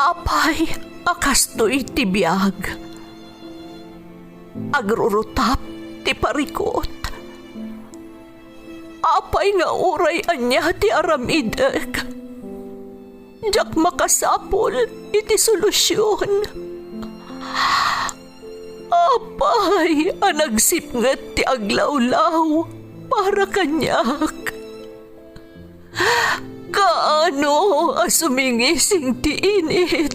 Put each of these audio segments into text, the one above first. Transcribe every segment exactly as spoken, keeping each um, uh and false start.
Apay a kastoy ti biag? Agrurutap ti parikut. Apay nga uray ania ti aramidek, diak makasapul iti solusion. Apay a nagsipnget ti aglawlaw para kaniak? Kaano a sumingising ti init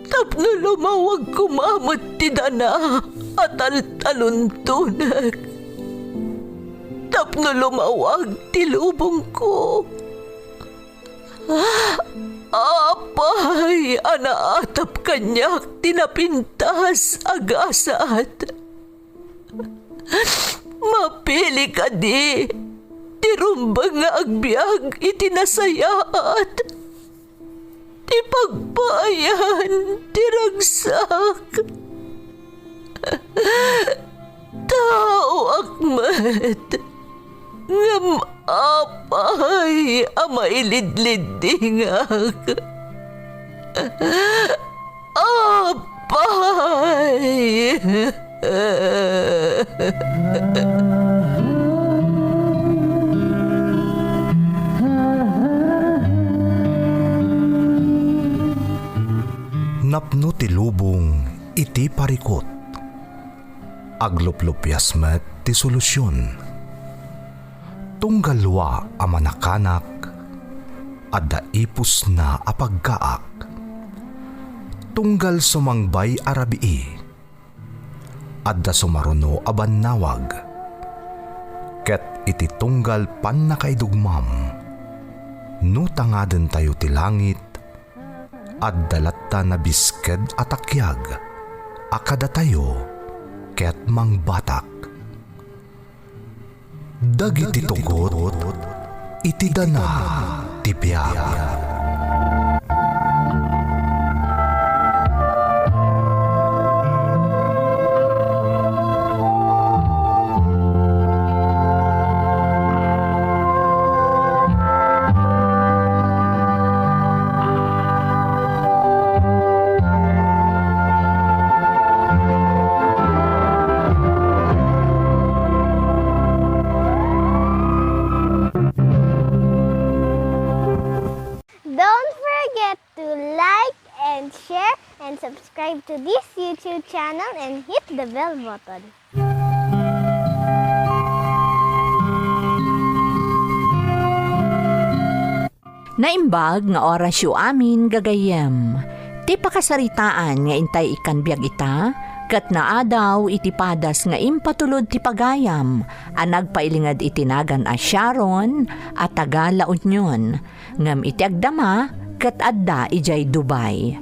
tapno lumawag koma met ti dana a taltaluntonek, tapno lumawag ti lubongko? Apay a naatap kaniak ti napintas a gasat? Mapili kadi ti rumbeng nga agbiag iti nasayaat, ti pagpaayan ti ragsak? Taoak met, ngem apay a mailidliddingak? Apay! Napno ti lubong iti parikut. Agluplupias met ti solusion. Tunggal lua a manakanak, adda ipusna a pagkaak. Tunggal sumangbay a rabii, adda sumaruno a bannawag. Ket iti tunggal pannakaidugmam, no tangadentayo ti langit, adda latta nabisked a takiag a kadatayo ket mangbatak. Dagiti tugot iti dana ti biag. Don't forget to like and share and subscribe to this YouTube channel and hit the bell button. Naimbag nga orasyo amin, gagayyem. Ti pakasaritaan nga intay ikkan biag ita, ket naadaw iti padas nga impatulod ti pagayam a nagpailinged iti nagan a Sharon a taga La Union, ngem iti agdama ket adda idiay Dubai.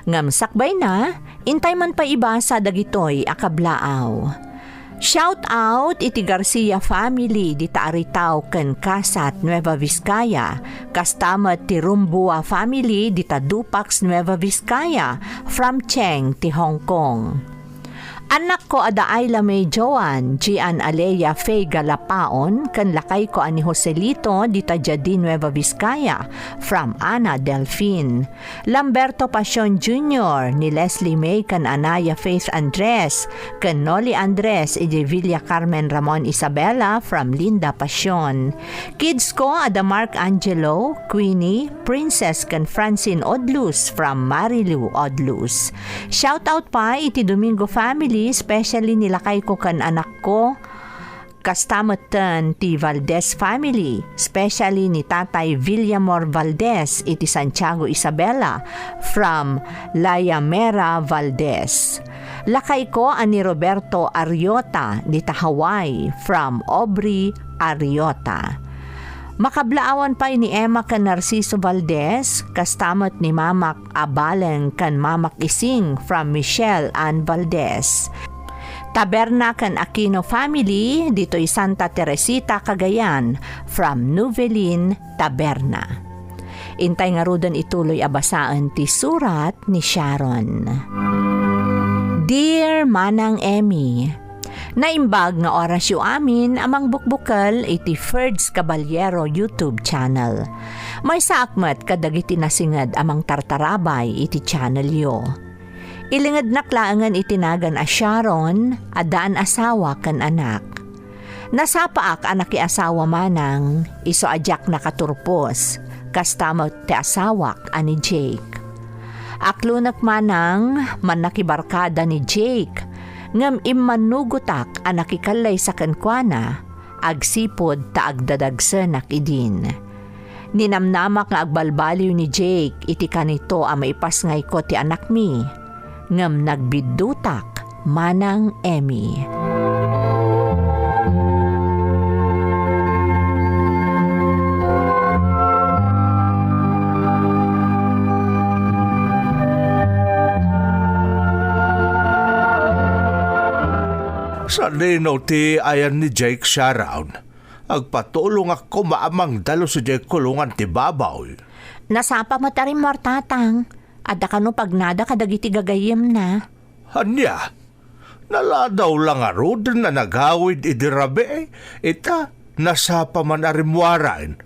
Ngem sakbayna, intay man pay ibasa dagitoy a kablaaw. Shout out iti Garcia family dita Aritao ken Casat, Nueva Vizcaya, kasta met ti Rumbua family dita Dupax, Nueva Vizcaya, from Cheng ti Hong Kong. Anakko a da Ayla May Joan, Gian Alea Faye Galapaon, ken lakayko a ni Joselito dita Jadin, Nueva Vizcaya, from Ana Delfin. Lamberto Pasion Junior, ni Leslie May ken Anaya Faith Andres, ken Noli Andres, iti Villa Carmen Ramon Isabela, from Linda Pasion. Kids ko a da Mark Angelo, Queenie, Princess ken Francine Odlus from Marilu Odlus. Shout out pay iti Domingo family, especially ni lakayko ken anakko. Kasta metten ti Valdez family, especially ni Tatay Villamor Valdez iti Santiago Isabela from Layamera Valdez. Lakayko a ni Roberto Ariota dita Hawaii from Aubrey Ariota. Makablaawan pay ni Emma ken Narciso Valdez, kasta met ni Mamak a Baleng ken Mamak Ising from Michelle Ann Valdez. Taberna ken Aquino family ditoy Santa Teresita, Cagayan, from Novelin Taberna. Intay ngaruden ituloy a basaen ti surat ni Sharon. Dear Manang Emmy, Naimbag nga orasyo amin a mangbukbukel iti Ferds Caballero YouTube channel. Maysaak met kadagiti nasinged a mangtartarabay iti channelyo. Ilingednak laengen iti nagan a Sharon, addaan asawa ken anak. Nasapaak a nakiasawa manang, isu a diak nakaturpos, kasta met ti asawak a ni Jake. Aklonek manang, mannakibarkada ni Jake, ngem immannugotak a nakikallaysa kenkuana, agsipud ta agdadagsenak idin. Ninamnamak nga agbalbaliw ni Jake iti kanito a maipasngayko ti anakmi, ngem nagbiddutak manang Emmy. Sadino ti ayan ni Jake, Sharon? Agpatulongak koma a mangdalus idiay kulongan ti baboy. Nasapa met a rimmuar, Tatang. Adda kano pagnada kadagiti gagayyemna. Ania? Naladaw la ngaruden a nagawid idi rabii, ita, nasapa man a rimmuaran.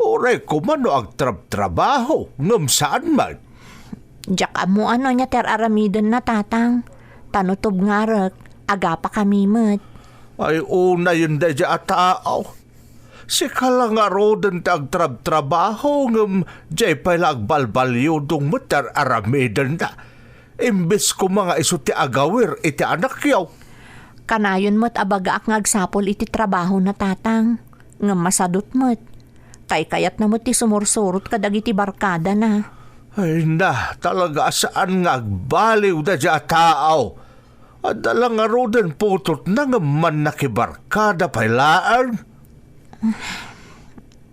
Uray koma no agtrabtrabaho, ngem saan met. Diak ammo no ania ti ar-aramidenna, Tatang. Ta no tubngarek, agapakami met. Ay, unayen daydiay a tao. Sika la ngaruden ti agtrabtrabaho, ngem diay pay la agbalbaliudong met ti ar-aramidenna. Imbes koma nga isu ti agawir iti anakyo. Kanayon met a bagaak nga agsapul iti trabahona, Tatang. Ngem masadut met. Kaykayatna met ti sumursurot kadagiti barkadana. Ay na, talaga a saan nga agbaliw daydiay a tao. Adda la ngaruden putotna ngem mannakibarkada pay laeng.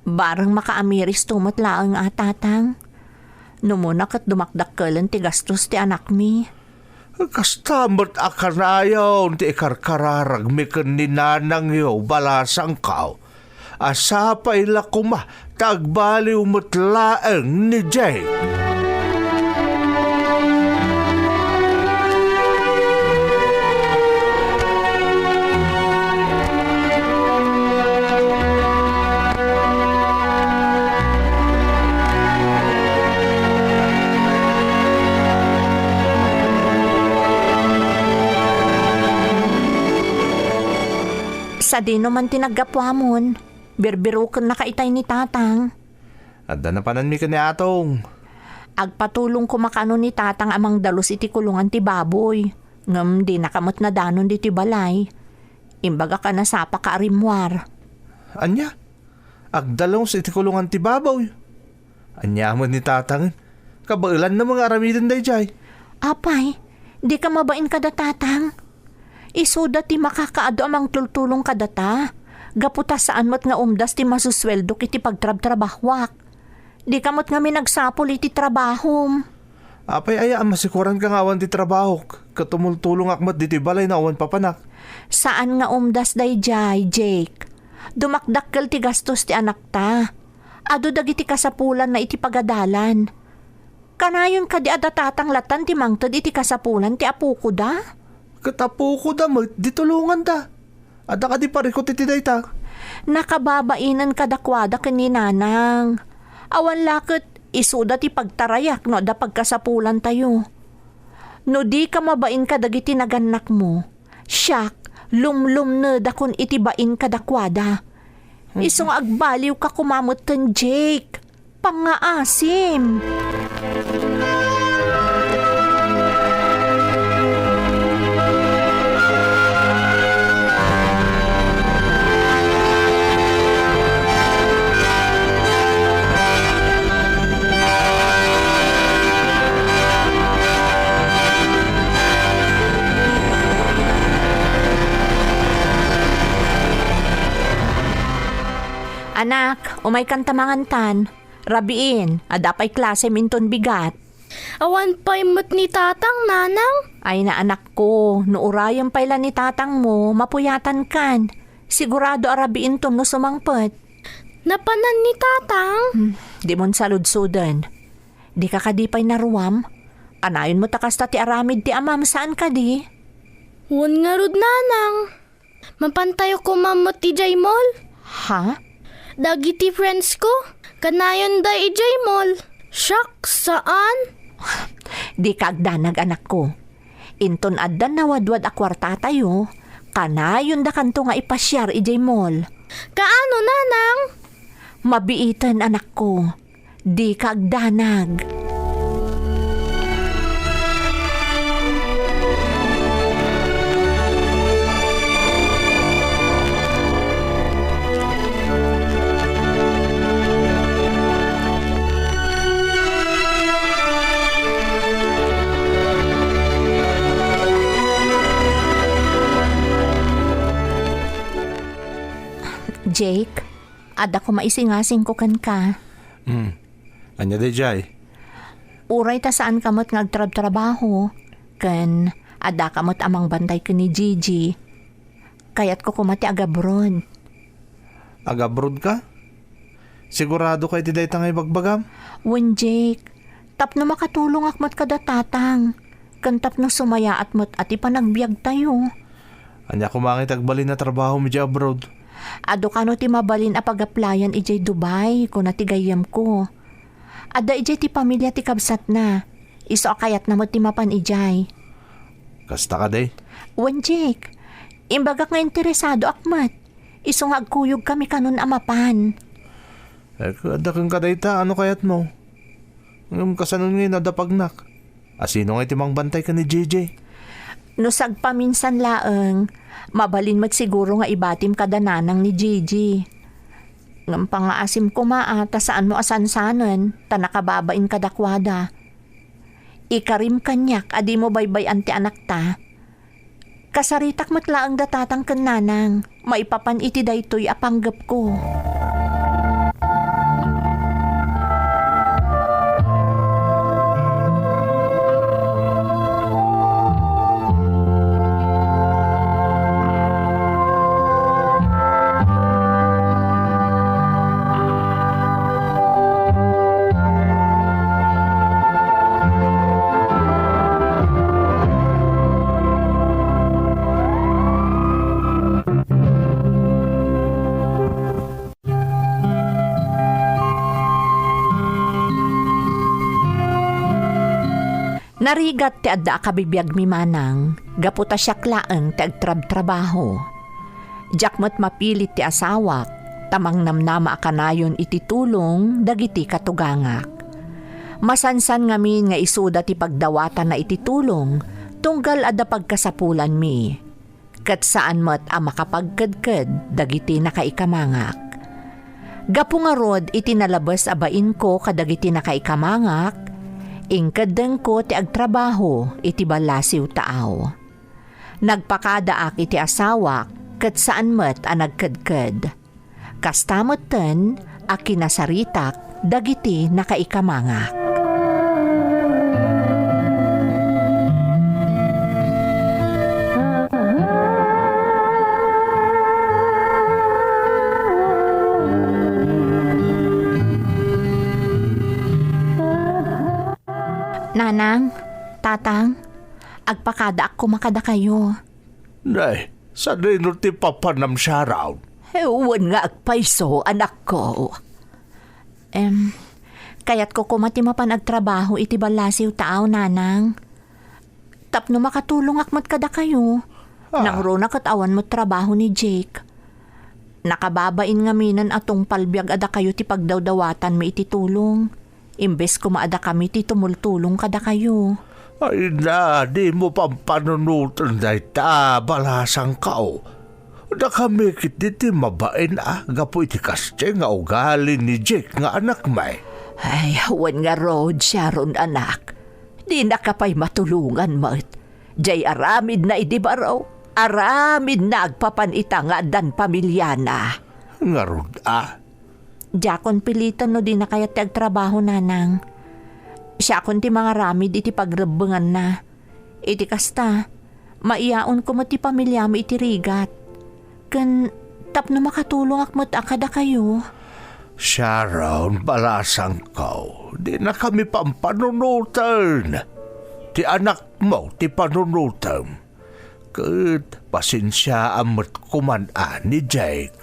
Bareng makaamiristo met laeng a, Tatang. Numuna ket dumakdakkelen ti gastos ti anakmi. Kasta met a kanayon ti ikarkararagmi ken ni nanangyo, balasangko. A sapay la koma ta agbaliw met laeng ni Jake. Sadino man ti naggapuamon? Birbirokennaka itay ni Tatang. Adda napananmi ken ni Atong. Agpatulong koma kano ni Tatang a mangdalus iti kulongan ti baboy. Ngem dinaka met nadanon ditoy balay. Imbagak a nasapaka a rimmuar. Ania? Agdalus iti kulongan ti baboy? Ania met ni Tatang? Kabaelanna met nga aramiden daydiay. Apay, dika mabain kada Tatang? Isuda ti makakaadu a mangtultulong kadata, gapu ta saan met nga umdas ti masusueldok iti pagtrabtrabahoak. Dika met ngamin agsapul iti trabahom. Apay aya a masikoranka nga awan ti trabahok, ket tumultulongak met ditoy balay no awan papanak? Saan nga umdas daydiay, Jake. Dumakdakkel ti gastos ti anakta. Adu dagiti kasapulanna iti pagadalan. Kanayon kadi a datatang latan ti mangted iti kasapulan ti apokoda? Ket apokoda met, di tulonganda. Adda kadi parikut iti dayta? Nakababainen kadakuada ken ni Nanang. Awan la ket isuda ti pagtarayak no adda pagkasapulantayo. No dika mabain kadagiti nagannakmo, siak, lumlumnedakon iti bain kadakuada. Isu nga agbaliwka koma metten, Jake. Pangngaasim. Anak, umaykanta mangantan. Rabiin, adda pay klasem inton bigat? Awan pay met ni Tatang, Nanang. Ay na, anakko, no urayem pay la ni Tatangmo, mapuyatankan. Sigurado a rabiintom no sumangpet. Napanan ni Tatang? Hmm, dimon saludsoden. Dika kadi pay naruam? Kanayon met a kasta ti aramid ti amam, saan kadi? Wen ngarud, nanang. Mapantayo koma met idiay mall. Ha? Dagiti friends ko, kanayonda idiay mall. Shucks, saan? Dika agdanag, anakko. Inton adda nawadwad a kuartatayo, kanayondakanto nga ipasiar idiay mall. Kaano, nanang? Mabiiten, anakko. Dika agdanag. Jake, adda koma isingasingko kenka. Hmm. Ania daydiay? Uray ta saanka met nga agtrabtrabaho, ken addaka met a mangbantay ken ni Gigi. Kayatko koma ti agabroad. Agabroad ka? Sigurado ka iti dayta nga ibagbagam? Wen, Jake. Tapno makatulongak met kada tatang, ken tapno sumayaat met a ti panagbiagtayo. Ania koma nga iti agbalin a trabahom idiay abroad? Adu kano ti mabalin a pag-applyan idiay Dubai, kuna ti gayyemko. Adda idiay ti pamilia ti kabsatna. Isu a kayatna met ti mapan idiay. Kasta kadi? Wen, Jake. Imbagak nga interesadoak met. Isu nga agkuyogkami kanon a mapan. Eh, adda kenka dayta, ano kayatmo? Ngem kasano ngay nadapagnak? A sino ngay ti mangbantay ken ni Gigi? No sagpaminsan laeng, mabalin met siguro nga ibatim kada nanang ni Gigi. Ngem pangaasim koma a ta saanmo a sansanen, ta nakababain kadakuada. Ikarim kaniak a dimo baybay-an ti anakta. Kasaritak met laeng da tatang ken nanang maipapan iti daytoy a panggepko. Narigat ti adda a kabibiagmi manang, gapu ta siak laeng ti agtrabtrabaho. Diak met mapilit ti asawak, ta mangnamnama a kanayon iti tulong dagiti katugangak. Masansan ngamin nga isuda ti pagdawatanna iti tulong, tunggal adda pagkasapulanmi. Ket saan met a makapagkedked dagiti nakaikamangak. Gapu ngarud iti nalabes a bainko kadagiti nakaikamangak, inkeddengko ti agtrabaho iti ballasiw taaw. Nagpakadaak iti asawak ket saan met a nagkedked. Kasta metten a kinasaritak dagiti nakaikamangak. Nanang, Tatang, agpakadaak koma kadakayo. Nay, sadino ti papanam, Sharon? Eh, wen nga agpayso, anakko. Em, kayatko koma ti mapan agtrabaho iti ballasiw taaw, Nanang. Tapno makatulongak met kadakayo. Ah. Nangruna ket awan met trabaho ni Jake. Nakababain ngaminen a tungpal biag a dakayo ti pagdawdawatanmi iti tulong. Imbes koma a dakami ti tumultulong kadakayo. Ay na, dimo pampanunoten dayta, balasangko. Dakami ketdi ti mabain a gapu iti kasdiay nga ugali ni Jake nga anakmi. Ay, wen ngarud, Sharon, anak. Dinaka pay matulongan met. Diay aramidna idi baro, aramidna agpapan ita nga addan pamiliana. Ngarud a, Diakon piliten no dina kayat ti agtrabaho, Nanang. Siakon ti mangaramid iti pagrebbenganna. Iti kasta, maiyaonko met ti pamiliami iti rigat. Ken tapno makatulongak met a kadakayo. Sharon, balasangko, dinakami pampanunoten. Ti anakmo ti panunotem. Ket pasensiaam met koman a ni Jake.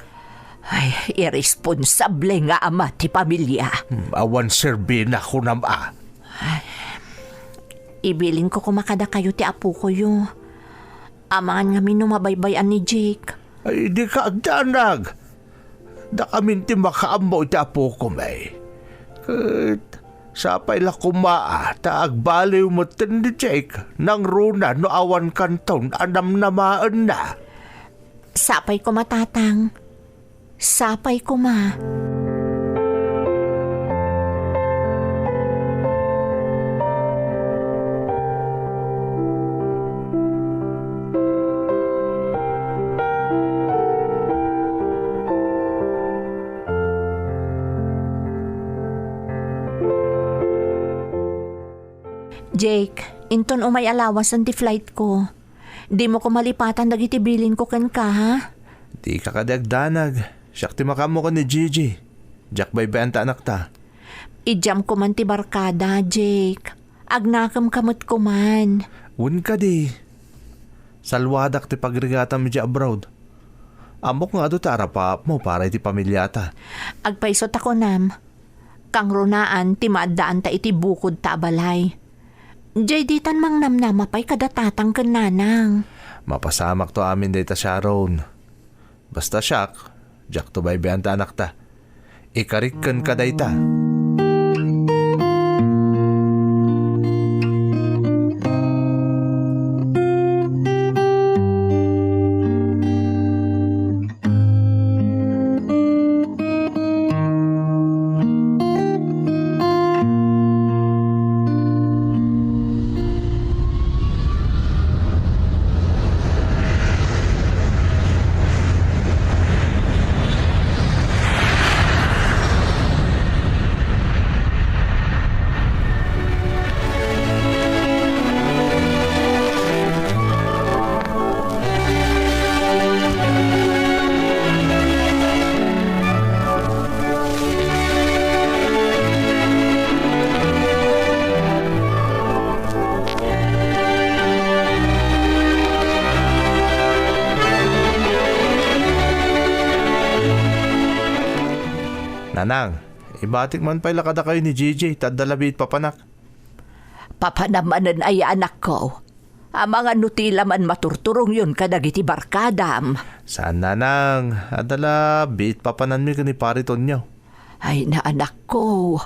Ay, irresponsable nga ama ti pamilia. Hmm, awan serbina, kunam a. Ay, ibilinko koma kadakayo ti apokoyo. Amangan ngamin no mabaybay-an ni Jake. Ay, dika agdanag. Dakamin ti makaammo iti apokom, ay. Ket sapay la koma a ta agbaliw metten ni Jake nangruna no awan kanton a namnamaenna. Sapay koma, Tatang. Sapay koma. Jake, inton umay a lawasen ti flight ko, dimo ko malipatan dagiti bilinko kenka, ha? Dika kadi agdanag. Siak ti makaammo ken ni Gigi. Diak baybay-an ti anakta. Idiam koman ti barkada, Jake. Agnakemka met koman. Wen kadi. Salwadak ti pagrigatam idiay abroad. Ammok nga adu ti arapaapmo para iti pamiliata. Agpayso ta kunam, kangrunaan ti maaddaanta iti bukodta a balay. Jay ditan mangnamnama pay kada tatang ken nanang. Mapasamakto amin dayta, Sharon. Basta siak, diakto baybay-an ti anakta. Ikarik kenka dayta. Nanang, ibatik man pay la kadakayo ni Gigi, ta adda la biit papanak. Papanam manen aya, anakko? Amangan no ti la man maturturongyon kadagiti barkadam. Saan, nanang, adda la biit papananmi ken ni Pari Tonio. Ay, na, anakko,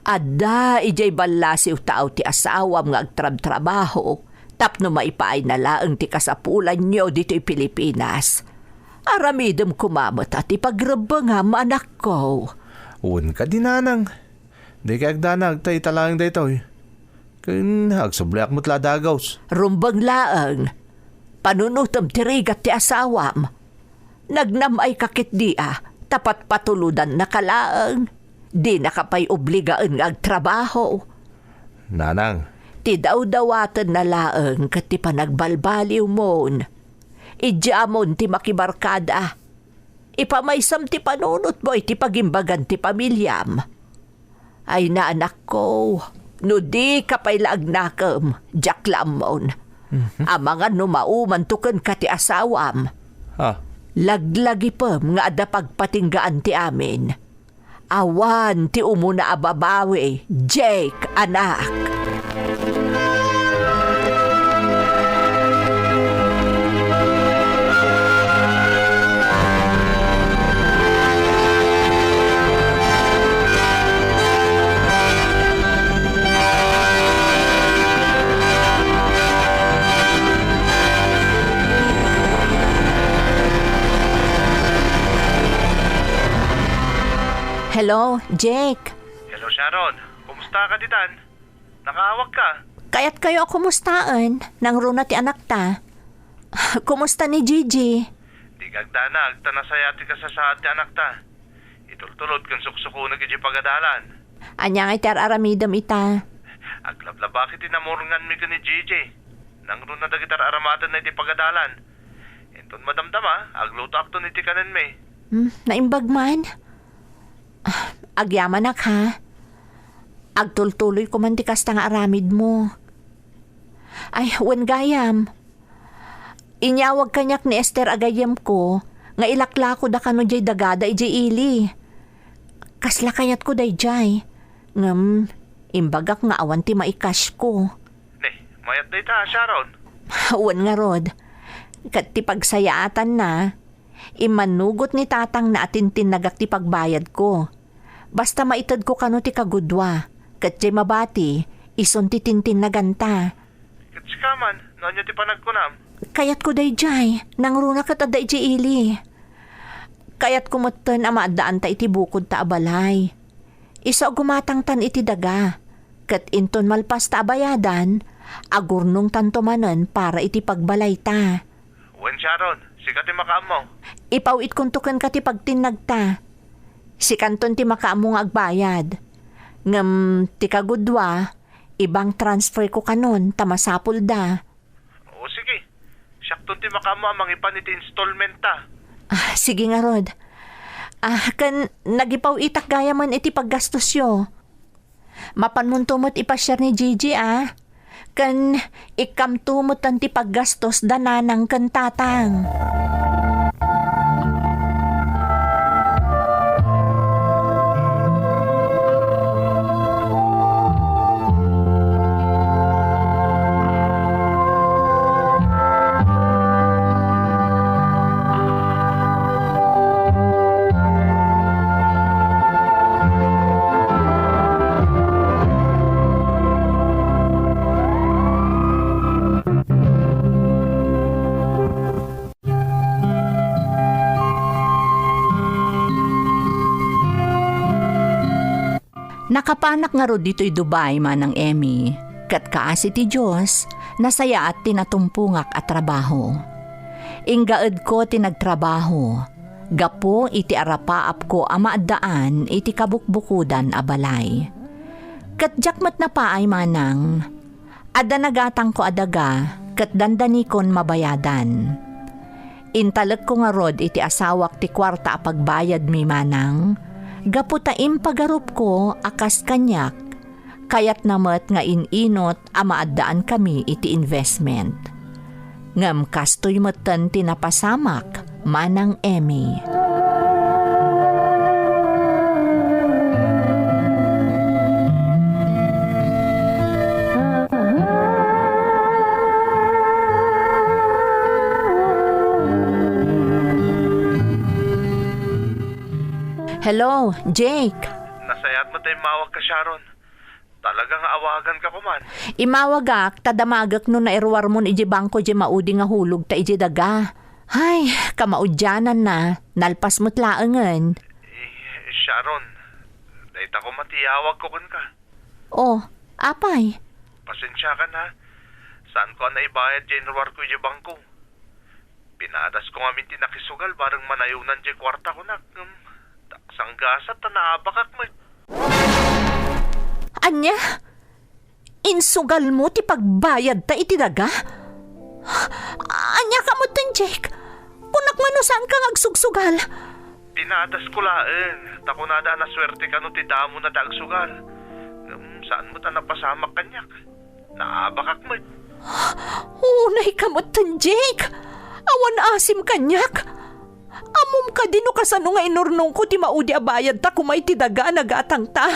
adda idiay ballasiw tao ti asawam nga agtrabtrabaho tapno maipaayna laeng ti kasapulanyo ditoy Pilipinas. Aramidem koma met a ti pagrebbengam, anakko. Wen kadi, nanang. Dika agdanag ta ita laeng daytoy. Ken agsubliak met la a dagus. Rumbeng laeng. Panunotem ti rigat ti asawam. Nagnam-ayka ketdi a ta patpatulodannaka laeng. Dinaka pay obligaen nga agtrabaho. Nanang. Ti dawdawatenna laeng ket ti panagbalbaliwmon. Idiamon ti makibarkada. Ipamaysam ti panunotmo iti pagimbagan ti pamiliam. Ay, na, anakko, no dika pay la agnakem, diak la ammon. Mhm. Amangan no maumanto kenka ti asawam. Ah. Laglagipem nga adda pagpatinggaan ti amin. Awan ti umuna a babawi, Jake, anak. Hello, Jake. Hello, Sharon. Kumusta ka ditan? Nakaawag ka? Kayatkayo a kumustaen, nangruna ti anakta. Kumusta ni Gigi? Di kagdanag, ta nasaya ti kasasaad ti anakta. Itultulod ken suksukonek idiay pagadalan. Ania ngay ti ar-aramidem ita? Aglablabaki ti namurnganmi ken ni Gigi. Nangruna dagiti ar-aramatenna iti pagadalan. Inton madamdama, aglutoakton iti kanenmi. Hmm, naimbag man. Ah, agyamanak, ha? Agtultuloy ko man ti kasta nga aramidmo. Ay, wen gayam. Inyawag kaniak ni Esther a gayyemko nga ilaklakoda kano diay dagada idiay ili. Kasla kayatko daydiay. Ngem, imbagak nga awan ti maikashko. Ni, mayat dayta, Sharon. Wen ngarud. Ket ti pagsayaatanna, immanugot ni tatangna a tintinnagak ti pagbayadko. Basta maitedko kano ti kagudua, ket diay mabati, isun ti tintinnaganta. Ket sika man, no ania ti panagkunam? Kayatko daydiay, nangruna ket adda idiay ili. Kayatko metten a maaddaanta iti bukodta a balay. Isu a gumatangtan iti daga, ket inton malpasta a bayadan, agurnongtanto manen para iti pagbalayta. Wen, Sharon, sika ti makaammo. Ipaw-itkonto kenka ti pagtinnagta. Sikanton ti makaammo nga agbayad. Ngem ti kagudua, i-bank transfer ko kanon ta masapulda. O sige, siakton ti makaammo a mangipan iti installment ta. Ah, sige ngarud. Ah, ken nagipaw-itak gayam iti paggastosyo. Mapanmonto met ipasiar ni Gigi, a. Ken ikkamto metten ti paggastos da nanang ken tatang. Nakapanak ngarud ditoy Dubai, Manang Emmy, ket kaasi ti Dios, nasayaat ti natumpongak a trabaho. Inggaedko ti nagtrabaho, gapu iti arapaapko a maaddaan iti kabukbukodan a balay. Ket diak met napaay, Manang, adda nagatangko a daga ket dandanikon mabayadan. Intalekko ngarud iti asawak ti kuarta a pagbayadmi, Manang, gapu ta impagarupko a kas kaniak, kayatna met nga in-inut a maaddaankami iti investment. Ngem kastoy metten ti napasamak, Manang Emmy. Hello, Jake. Nasayaat met ta immawagka, Sharon. Talaga nga awaganka koman. Immawagak ta damagek no nairuarmon idiay bangko diay maudi nga hulogta idiay daga. Ay, kamaudiananna, nalpas met laengen. Eh, Sharon, dayta koma ti iyawagko kenka. Oh, apay? Pasensiakan, ha. Saanko a naibayad diay inruarko idiay bangko. Pinadasko ngamin ti nakisugal bareng manayonan diay kuarta kunak, ngem ta kasanggasat ta naabakak met. Ania? Insugalmo ti pagbayadta iti daga? Ania ka metten, Jake? Kunak man no saanka nga agsugsugal? Pinadasko laeng, ta kunada a nasuerte kano ti damona ti agsugal. Ngem saan met a napasamak kaniak. Naabakak met. Unay ka metten, Jake! Awan asim kaniak! Ammom kadi no kasano nga inurnongko ti maudi a bayadta koma iti daga a nagatangta?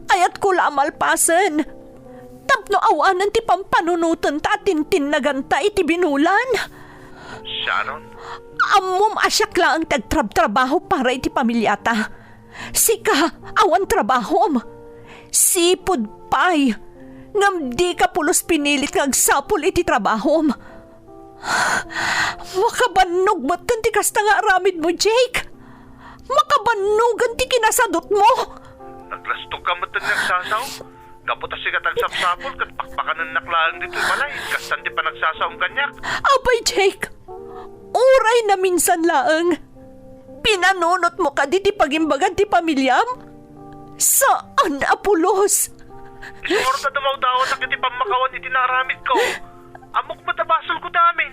Ayatko la a malpasen. Tapno awanen ti pampanunotenta a tintinnaganta iti binulan. Sharon? Ammom a siak laeng ti agtrabtrabaho para iti pamiliata. Sika, awan trabahom. Sipud pay. Ngem dika pulos pinilit nga agsapul iti trabahom. Makabannog metten ti kasta nga aramidmo, Jake. Makabannogan ti kinasadutmo. Naglastog ka metten nga agsasaom. Gapu ta sika ti agsapsapul ket pakpakanennak laeng ditoy balay. Kastan ti panagsasaom kaniak. Apay, Jake. Uray naminsan laeng. Pinanunotmo kadi ti pagimbagad ti pamiliam? Saan a pulos! Isu ngarud a dumawdawatak iti pammakawan iti naaramidko. Ammok met a basolko ti amin.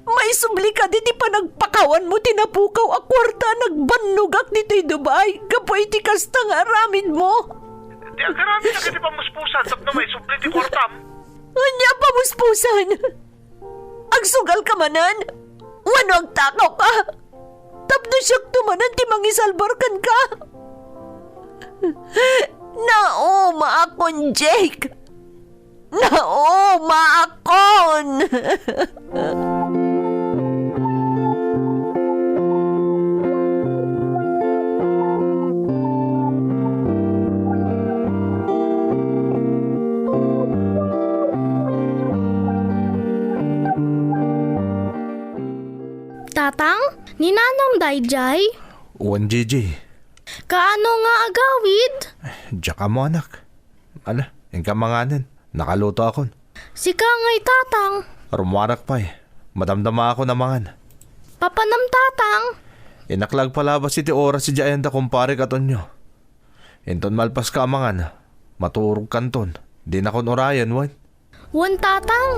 Maisubli kadi ti panagpakawanmo ti napukaw a kuarta a nagbannogak ditoy Dubai gapu iti kasta nga aramidmo? Ti agaramidak iti pamuspusan tapno maisubli ti kuartam. Ania a pamuspusan? Agsugal ka manen? Wenno agtakawka? Tapno siakto manen ti mangisalbar kenka? Naumaakon, Jake! Naumaakon! Tatang, ni Nanang daydiay? Wen, Gigi. Kaano nga agawid? Diak ammo, anak. Ala, inka manganen. Nakalutoakon. Sika ngay, Tatang. Rummuarak pay. Madamdamaakon a mangan. Papanam, Tatang? Innak la agpalabas iti oras idiay ayan da kumpareak a Tonyo. Inton malpaska a mangan, maturogkanton. Dinakon urayen, wen? Wen, Tatang.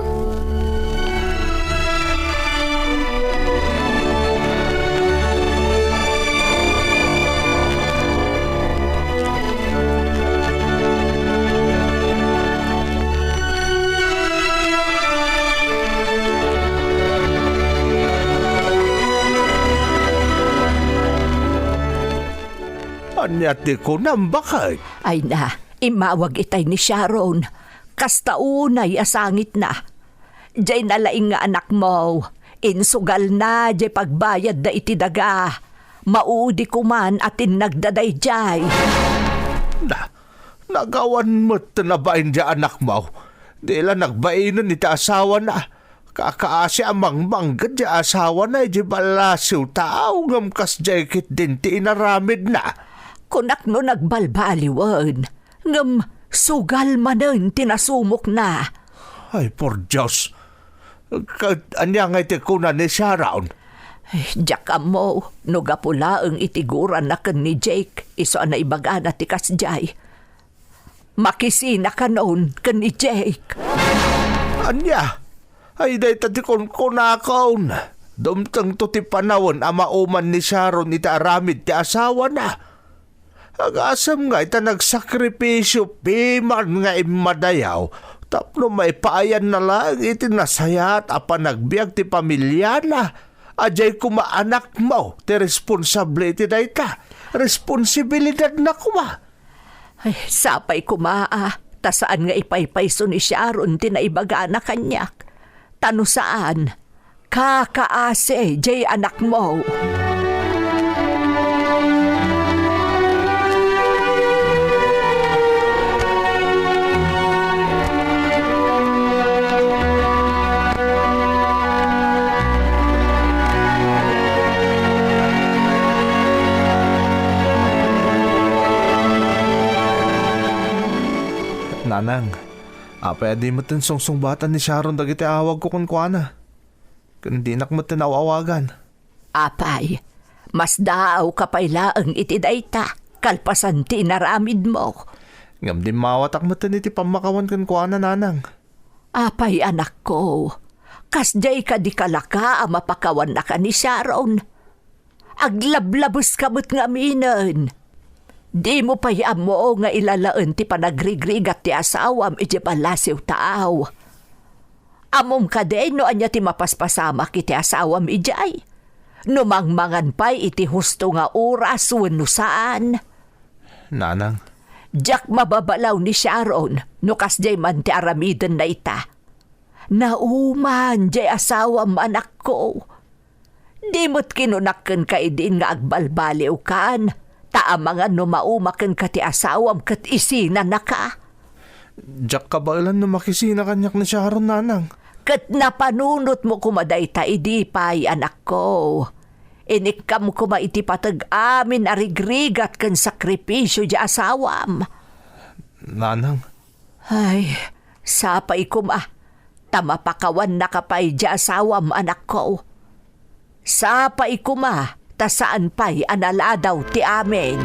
Ania ti kunam, baket? Ay na, immawag itay ni Sharon. Kasta unay a sangitna. Diay nalaing nga anakmo, insugalna diay pagbayadda iti daga. Maudi koman a tinnagda daydiay. Na, nagawan met ti nabain diay anakmo. Di la nagbainen iti asawana. Kakaasi a mangmangged diay asawana idiay ballasiw taaw, ngem kasdiay ketdin ti inaramidna. Kunak no nagbalbaliwen, ngem sugal manen ti nasumokna. Ay, por Dios! Ket ania ngay ti kuna ni Sharon? Ay, diak ammo no gapu laeng iti guranna ken ni Jake, isu a naibagana ti kasdiay. Makisina kanon ken ni Jake. Ania? Ay, dayta ti kunkunakon. Dumtengto ti panawen a mauman ni Sharon iti aramid ti asawana. Agasem ngay ta nagsakripisio piman nga immadayaw tapno maipaayanna laeng iti nasayaat a panagbiag ti pamiliana. Adiay koma anakmo ti responsable iti dayta. Responsibilidadna koma. Ay, sapay koma a ta saan nga ipaypayso ni Sharon ti naibagana kaniak. Ta no saan, kakaasi diay anakmo. Nanang, apay a di metten sungsungbatan ni Sharon dagiti awagko kenkuana? Ken dinak metten aw-awagan. Apay, masdaawka pay laeng iti dayta, kalpasan ti inaramidmo. Ngem dimmawatak metten iti pammakawan kenkuana, Nanang. Apay, anakko, kasdiay kadi kalaka a mapakawannaka ni Sharon? Aglablabeska met ngaminen. Dimo pay ammo nga ilalaen ti panagrigrigat ti asawam idiay ballasiw taaw. Ammom kadi no ania ti mapaspasamak iti asawam idiay? No mangmangan pay iti husto nga oras wenno saan? Nanang. Diak mababalaw ni Sharon no kasdiay man ti aramidenna ita. Nauman diay asawam, anakko. Di met kinunak kenka idin nga agbalbaliwkan, ta amangan no mauma kenka ti asawam ket isinanaka. Diak kabaelan no makisina kaniak ni Sharon, Nanang. Ket napanunotmo koma dayta idi pay, anakko. Inikkam koma iti pateg amin a rigrigat ken sakripisio diay asawam. Nanang. Ay, sapay koma, ta mapakawannaka pay diay asawam, anakko. Sapay koma, ta saan pay a naladaw ti amin.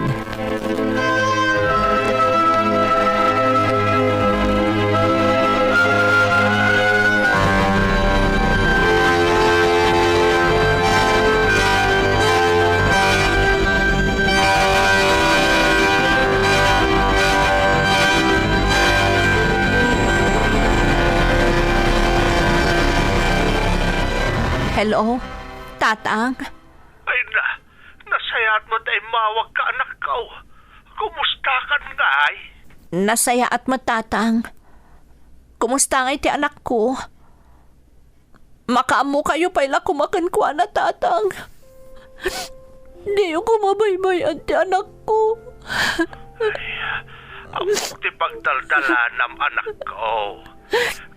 Hello? Tatang? Ay na, nasayaat met a immawagka, anakko. Kumustakan ngay? Nasayaat met, Tatang. Kumusta ngay ti anakko? Makaammokayo pay la koma kenkuana, Tatang. Diyo koma baybay-an ti anakko. Ammok ti pagdaldalanam, anakko.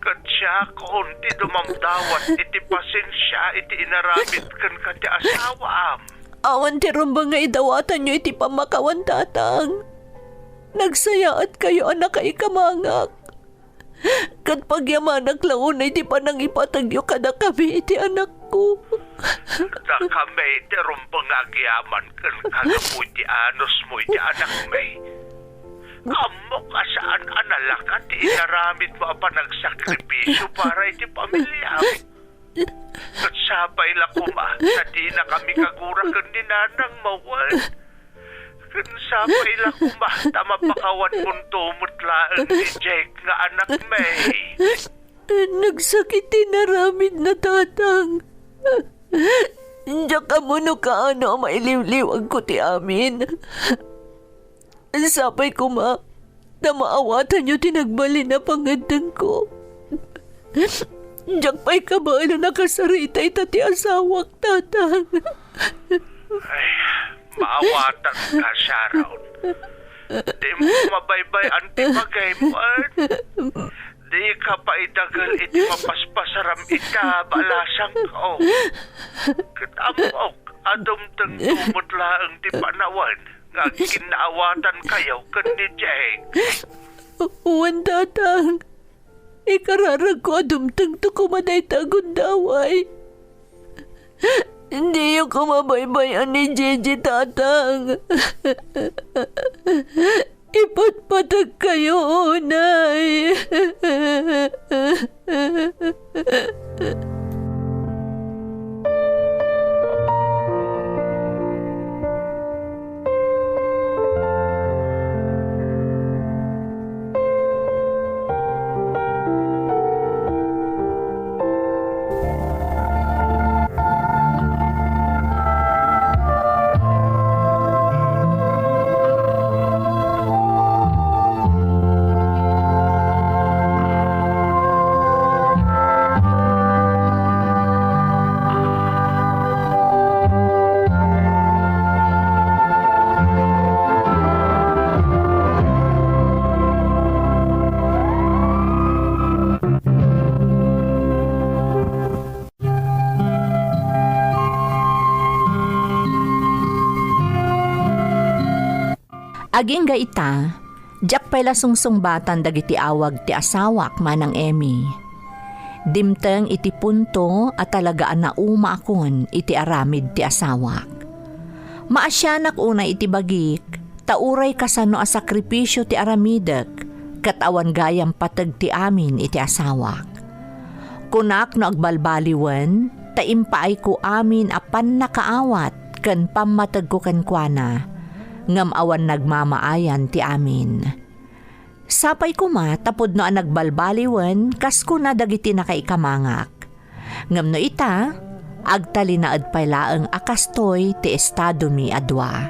Ket siakon ti dumamdawat iti pasensia iti inaramid kenka ti asawam. Awan ti rumbeng nga idawatanyo iti pammakawan, Tatang. Nagsayaatkayo a nakaikamangak. Ket pagyamanak la unay ti panangipategyo kadakami iti anakko. Dakami ti rumbeng nga agyaman kenka gapu iti anusmo iti anakmi. Ammok a saan a nalaka ti inaramidmo a panagsakripisio para iti pamiliam. Ket sapay la koma ta dinakami kagura ken ni nanangmo wen. Ken sapay la koma ta mapakawanmonto met laeng ni Jake nga anakmi. Nagsakit ti inaramidna, Tatang. Diak ammo no kaano a mailiwliwagko ti amin. Sapay koma ta maawatanyo ti nagbalin a pangngeddengko. Diak pay kabaelan a kasarita ita ti asawak, Tatang. Ay, maawatanka, Sharon. Dimo mabaybay-an ti pagaymo, eh. Dika pay dagel iti mapaspasaram ita, balasangko. Ket ammok a dumtengto met laeng ti panawen nga agkinnaawatankayo ken ni Jake. Wen, Tatang. Ikararagko a dumtengto koma dayta a gundaway. Diyo koma baybay-an ni Gigi, Tatang. Ipatpategkayo unay. Agingga ita, diak pay la sungsungbatan dagiti awag ti asawak, Manang Emmy. Dimteng iti punto a talaga a naumaakon iti aramid ti asawak. Maasianak unay iti bagik, ta uray kasano a sakripisio ti aramidek, ket awan gayam pateg ti amin iti asawak. Kunak no agbalbaliwen, ta impaayko amin a pannakaawat ken pammategko kenkuana, ngem awan nagmamaayan ti amin. Sapay koma ta pudno a nagbalbaliwen kas kuna dagiti nakaikamangak. Ngem no ita, agtalinaed pay laeng a kastoy ti estadomi a dua.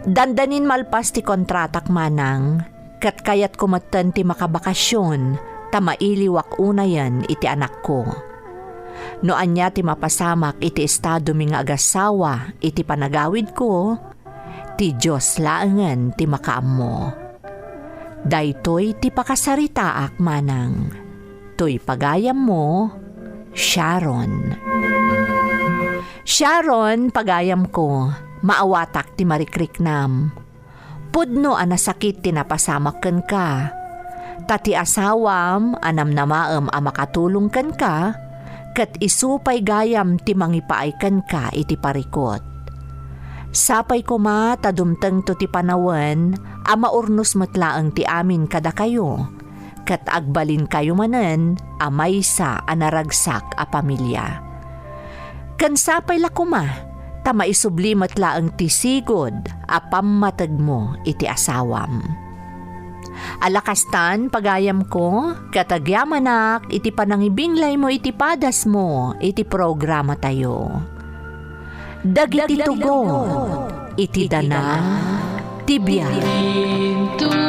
Dandanin malpas ti kontratak, Manang, ket kayatko metten ti makabakasion ta mailiwak unayen iti anakko. No ania ti mapasamak iti estadomi nga agassawa iti panagawidko, ti Dios laengen ti makaammo. Daytoy ti pakasaritaak, Manang. Toy pagayammo, Sharon. Sharon, pagayamko, maawatak ti marikriknam. Pudno a nasakit ti napasamak kenka. Ta ti asawam a namnamaem a makatulong kenka, ket isu pay gayam ti mangipaay kenka iti parikut. Sapay koma ta dumtengto ti panawen a maurnos met laeng ti amin kadakayo, ket agbalinkayo manen a maysa a naragsak a pamilya. Ken sapay la koma ta maisubli met laeng ti sigud a pammategmo iti asawam. Ala kastan, pagayamko, ket agyamanak iti panangibinglaymo iti padasmo iti programatayo. Dagiti tugon iti dana ti biag.